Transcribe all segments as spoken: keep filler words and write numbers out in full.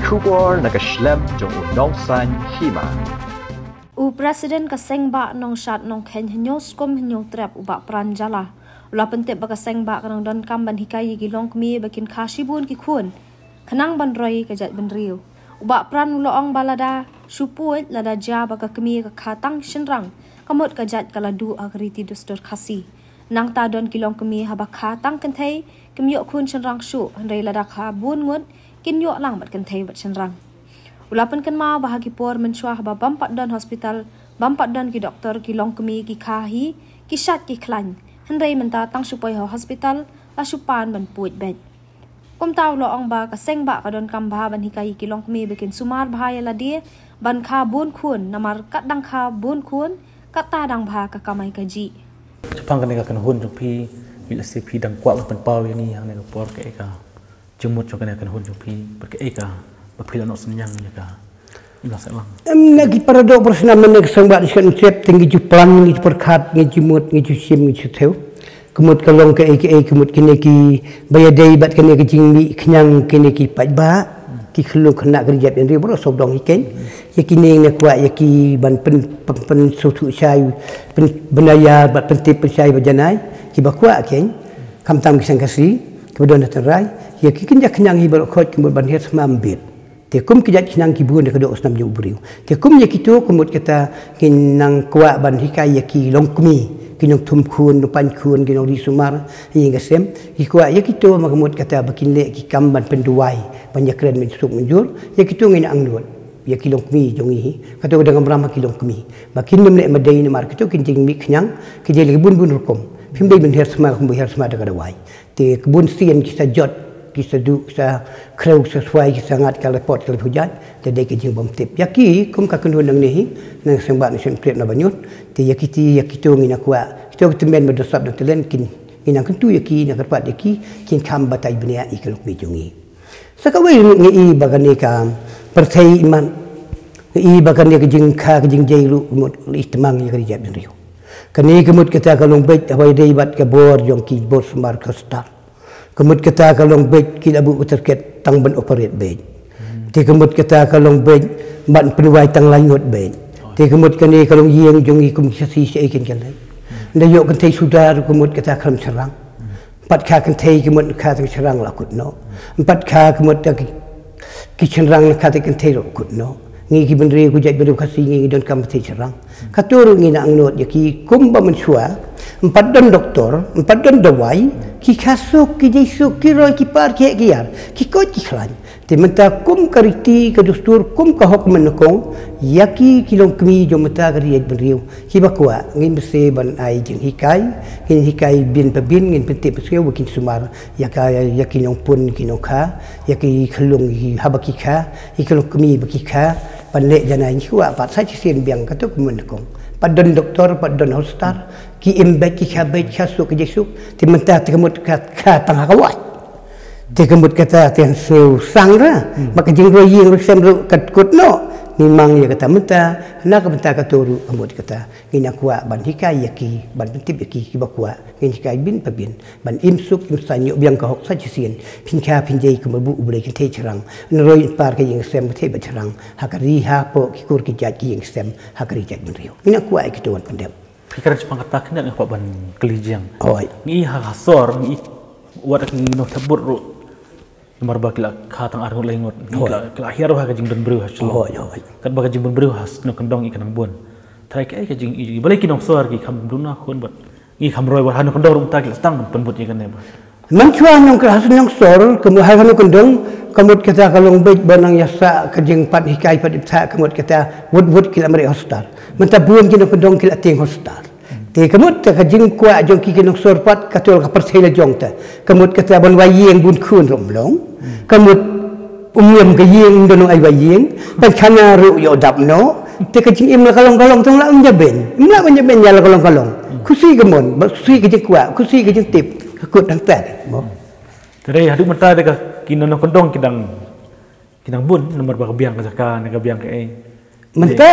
Khubor na ka shlem jong u nongsan hima. U President ka Sengbah Nongshad Nongkheiñ Hynñiewskum Hynñiewtrep u Bah Pran Jala u la pyntip ba ka Sengbah ka nang donkam ban hikai ïa ki longkmie ba kin kha shibun ki khun khnang ban roi ka jaitbynriew. U Bah Pran u la ong ba lada shu puid, lada jia ba ka kmie ka kha tang shynrang, ka mut ka jait ka la duh ha ka riti dustur Khasi. Nangta don ki longkmie haba kha tang kynthei kim ïoh khun shynrang shuh, hynrei lada kha bun ngut kin ïoh lang bad kynthei bad shynrang. U la pynkynmaw ba ha ki por mynshuwa haba bym pat don hospital, bym pat don ki doktor, ki longkmie ki kha hi, ki shait ki khlaiñ. Hynrei mynta tang shu poi ha hospital la shu pan ban puid beit. Kumta u la ong ba ka Sengbah ka donkam bha ban hikai ïa ki longkmie ba kin sumar bha ïa lade ban kha bun khun, namar kat dang kha bun khun, katta dang bha ka kamai kajih. Shaphang kane ka kynhun jong phi, ïa lehse phi dang kwah ban pynpaw ïa ngi hangne ka por, kaei ka jingmut jong kane ka kynhun jong phi, bad kaei kaba phi la noh synñiang ïa ka Imlang Sahlang. Em, na ki para doh para snam mynne ka Sengbah Nongshad Nongtrep, te ngi ju plan, ngi ju pyrkhat, ngi ju mut, ngi ju shim, ngi ju thew. Ka mut ka long kaei kaei, ka mut kine kiba ïadei bad kane ka jingmih khñiang, kine ki paidbah, ki khyllung khynnah ka ri jaitbynriew baroh sawdong hi keiñ. Ïa kine ngi kwah ïa ki ban pyn, pyn, pynsngewthuh shai, pyn, bynaya bad pyntip pynshai ba janai, kiba kwah keiñ. Khamtam ki seng Khasi kiba don ha tynrai, ïa ki kynja khñiang hi baroh khoit, ka mut ban hiar thma mbit. Te kum ki jait khñiang ki bun da ka doh snam jong u briew. Te kum ïa kito ka mut kata ki nang kwah ban hikai ïa ki longkmie, ki nongthum khun, nongpaiñ khun, ki nongri sumar ïing ka sem, ki kwah ïa kito ma ka mut kata ba kin leh ki kam ban pynduwai, ban ïakren mynsuk mynjur, ïa kito ngin angnud ïa ki longkmie jong ngi hi. Kato ka dang kamram ha ki longkmie ba kin nym leh madei, namar kito ki jingmih khñiang ki jia la ki bun bun rukom. Phim dei ban hiar thma kumba hiar thma da ka dawai. Te ka bun sien ki sa jot, ki sa duh, ki sa khrew, ki sa swai, ki sa ngat, ka la pot, ka la phuh jait. Te dei ka jingbymtip ïa ki kum ka kynhun nangne hi, na Sengbah Nongshad Nongtrep na Banyut. Te ïa kiti, ïa kito ngi nang kwah, kito ki tymmen ba don sap don talent, kin, ngi nang kyntu ïa ki, nang kyrpad ïa ki, kin kham batai bniah ïa ki longkmie jong ngi. Sa kawei ruh ngi i ba kane ka pyrthei imat, ngi i ba kane ka jingkha ka jingjai ruh mut i tmang ïa ka ri jaitbynriew. Kane ka mut kata ka long beit haba ïadei bad ka bor jong ki bor sumar ka star. Ka mut kata ka long beit ki la buh ka target tang ban operate beit. Te ka mut kata ka long beit ban pynwai tang lai ngut beit. Te ka mut kane ka long ïing jong ngi kum ki Khasi shaei kin ka leit. Nda ïoh kynthei suda ruh ka mut kata ka long shynrang. Pat kha kynthei ka mut kha tang shynrang la kut noh. Pat kha ka mut ki, ki shynrang kha tang kynthei la kut noh. Ngi ki bynriew, ki jaitbynriew Khasi ngi, ngi donkam kynthei shynrang. Kato ruh ngi nang angnud ïa ki kumba mynshuwa. Ym pat don doktor, ym pat don dawai, ki kha suk, ki jai suk, ki roi, ki par, ki heh, ki ïar, ki koit, ki khlaiñ. Te mynta kum ka riti ka dustur, kum ka hok mynnyngkong, ïa ki ki longkmie jong mynta ka ri jaitbynriew. Kiba kwah, ngin bse ban ai jinghikai, ngin hikai bin pa bin, ngin pyntip pynsngew ba kin sumar ïa ka, ïa ki nongpun ki nongkha, ïa ki khyllung haba ki kha, ïa ki longkmie ba ki kha, ban leh janai, ngi kwah pat sa shisien biang kato ka mynnyngkong. Pat don doktor, pat don hospital, ki im beit, ki kha beit, kha suk ki jai suk, te mynta te ka mut ka kha tang ha ka wait. Te ka mut kata te hynñiew sang ra, ba ka jingroi ïing roi sem ruh ka kut noh. Ngi mang ïa kata mynta, na ka bynta kato ruh ka mut kata. Ngi nang kwah ban hikai ïa ki, ban pyntip ïa ki kiba kwah, ngin hikai bin pa bin, ban im suk im saiñ, ïoh biang ka hok sa shisien. Phin kha phin jai kumba buh U Blei, kynthei shynrang, nroi npar ka ïing sem kynthei bad shynrang, ha ka ri hapoh ki kur ki jait ki ïing sem, ha ka ri jaitbynriew. Ngi nang kwah ïa kito wan pyndep. Phi kren shaphang kata khyndiat, nga kwah ban kylli jiang. Hooid. Ngi ha ka sor, ngi wat ngi nongthep vote ruh. Namar ba ki la kha tang ar ngut lai ngut. Ngi Hooid. la, ki la hiar ba ka jingdon briew ha Shillong. Hooid, hooid. Katba ka jingbun briew ha Nongkyndong i ka nang bun. Trai kaei ka jing i, balei ki nongsor ki kham duna khun bad ngi kham roi bad ha Nongkyndong ruh mynta ki la sdang ban pynbud ïa kane ba. Mynshuwa nong ka ha Nongsor, ka mut ha Nongkyndong, ka mut kata ka long beit ba nang ïa sah ka jingpynhikai pynipthah, ka mut kata wut wut ki la mareh hospital. Mynta bun ki Nongkyndong ki la tieng hospital. Te ka mut ka jingkwah jong ki ki Nongsor pat, kato ka pyrthei la jong ta. Ka mut kata ban wai ïing bun khun ruh ym long. Ka mut um ïam ka ïing, ym don ai wai ïing. Ban khana ruh ïoh dap noh. Te ka jingim la ka long ka long, tang la ym ïa beiñ. Ym lah ban ïa beiñ ïa la ka long ka long. Khusi ka mon, ba khusi ka jingkwah, khusi ka jingtip, ka kut hangta. Mo. Te dei haduh mynta te ka ki Nongkyndong ki dang, ki dang bun, namar ba ka biang ka jaka, na ka biang kaei. Mynta,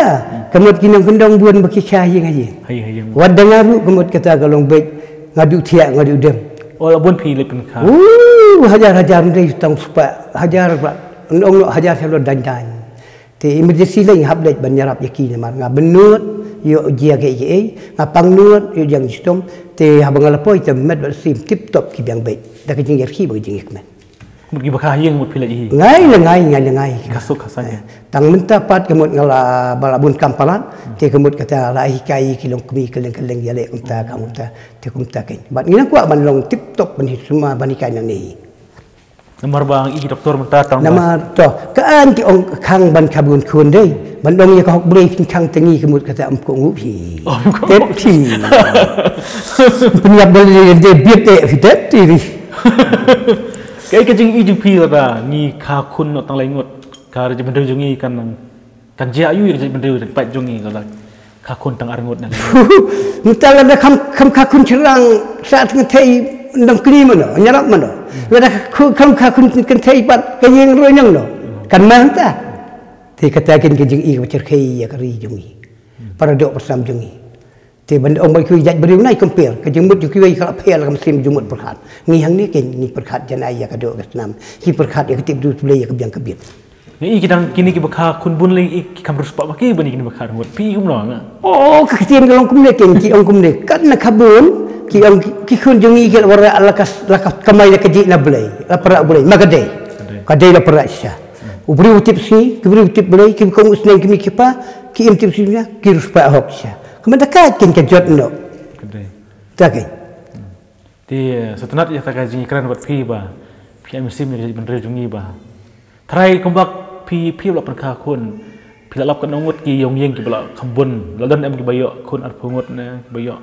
ka mut ki Nongkyndong bun ba ki kha ïing ha ïing. Ha ïing ha ïing. Wat da nga ruh ka mut kata ka long beit, nga duh thiah, nga duh dem. Oh, la bun phi leit pynkha. Uh, hajar hajar ndei tang spah, hajar ba. Ong noh hajar shalor dain dain. Te emergency lei nga hap leit ban ïarap ïa ki namar nga bynnud ïoh jia kiei kiei, nga pangnud ïoh jia shitom. Te haba nga la poi te met bad sim tip top ki biang beit da ka jingïarap ba ka jingïakmen. Mut ki ba kha ïing mut phi leit hi. Ngai la ngai, ngai la ngai. Ka suk ka saiñ. Tang mynta pat ka mut nga la ba la bun kam palat. Te ka mut kata la hikai ki long kmie kylleng kylleng ïaleh kumta ka kumta. Te kumta kein. Bad ngi nang kwah ban long tip top ban hi sumar ban hikai nangne hi. Namar ba ngi ki doktor mynta tang ba. Namar to ka an ki ong khang ban kha bun khun dei. Ban ong ïa ka hok blei phin khang te ngi ka mut kata um ko ngup hi. Oh, um ko ngup. Tep hi. Pynïap bel dei dei biet eh phi tep ti ri. Kaei ka jingïohi jong phi lada ngi kha khun noh tang lai ngut, ka ri jingmyntoi jong ngi kan nang, kan jia aiu ïa ka jaitbynriew, jaitpaid jong ngi lada kha khun tang ar ngut na. Mynta lada kham, kham kha khun shynrang sa kynthei, nang kynni mano, ïarap mano. Lada kham kha khun kynthei pat ka ïing ruh ñiang noh. Kan manta. Te kata kein ka jingïohi kaba shyrkhei ïa ka ri jong ngi. Para doh para snam jong ngi. Te ban ong ba ki jaitbynriew nai compare, ka jingmut jong kiwei ka la pher la ka mynsiem jingmut pyrkhat. Ngi hangne kein ngi pyrkhat janai ïa ka doh ka snam. Ngi pyrkhat ïa ka tip duh Blei ïa ka biang ka biet. Ngi i ki dang kine kiba kha khun bun lei, i ki kham riewspah ba ki ban i kine ba kha ar ngut. Phi i kumno nga? Oh, ka ktien ka long kumne kein, ki ong kumne. Katno kha bun, ki ong ki, ki khun jong ngi ki la wanrah la ka, la ka kamai la ka jingïeit na Blei, la pyrshah Blei, ma ka dei. Ka dei. Ka dei la pyrshah shisha. U briew u tip sngi, ki briew u tip Blei, ki kong u sneng ki mei ki pa, ki im tip sngi, ki riewspah hok shisha. Ka mynta ka kein ka jot noh. Ka dei. Ta kein. Te sngewtynnat ïa kata ka jingïakren bad phi ba phi ai mynsiem ïa ka jaitbynriew jong ngi ba. Tharai kumba phi, phi ba la pynkha khun, phi la lap katno ngut ki ïong ïing kiba la kham bun, la don em kiba ïoh khun arphew ngut ne, kiba ïoh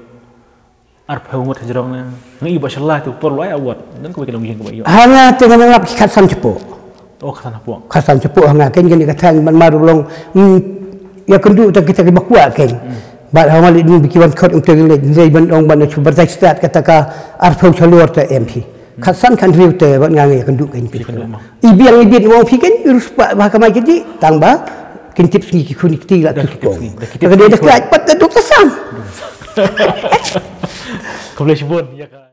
arphew ngut hajrong ne. Nga i ba sha lai tu por lai award, don kiba ki long ïing kiba ïoh. Ha nga te nga lap ki khatsan shapoh. Oh, khatsan shapoh. Khatsan shapoh ha nga kein, kein ka thaiñ ban mar u long, mm, ïakynduh tang kita kiba kwah kein. Bad ha nga leit dun ba ki wan khot um te leit dei ban ong ban shu byrthai stad kata ka arphew shalor te em phi. Khatsan khathynriew te bad nga nga ïakynduh kein phi. Ïakynduh ma. I biang i biet u ong phi kein, riewspah ba kamai kiti, tang ba kin tip sngi ki khun ki kti la tu sukong. Da ki tip sngi, da ki tip sngi. Ka dei da ki khun. Klait pat da duk ta sam. Khublei shibun ïa ka.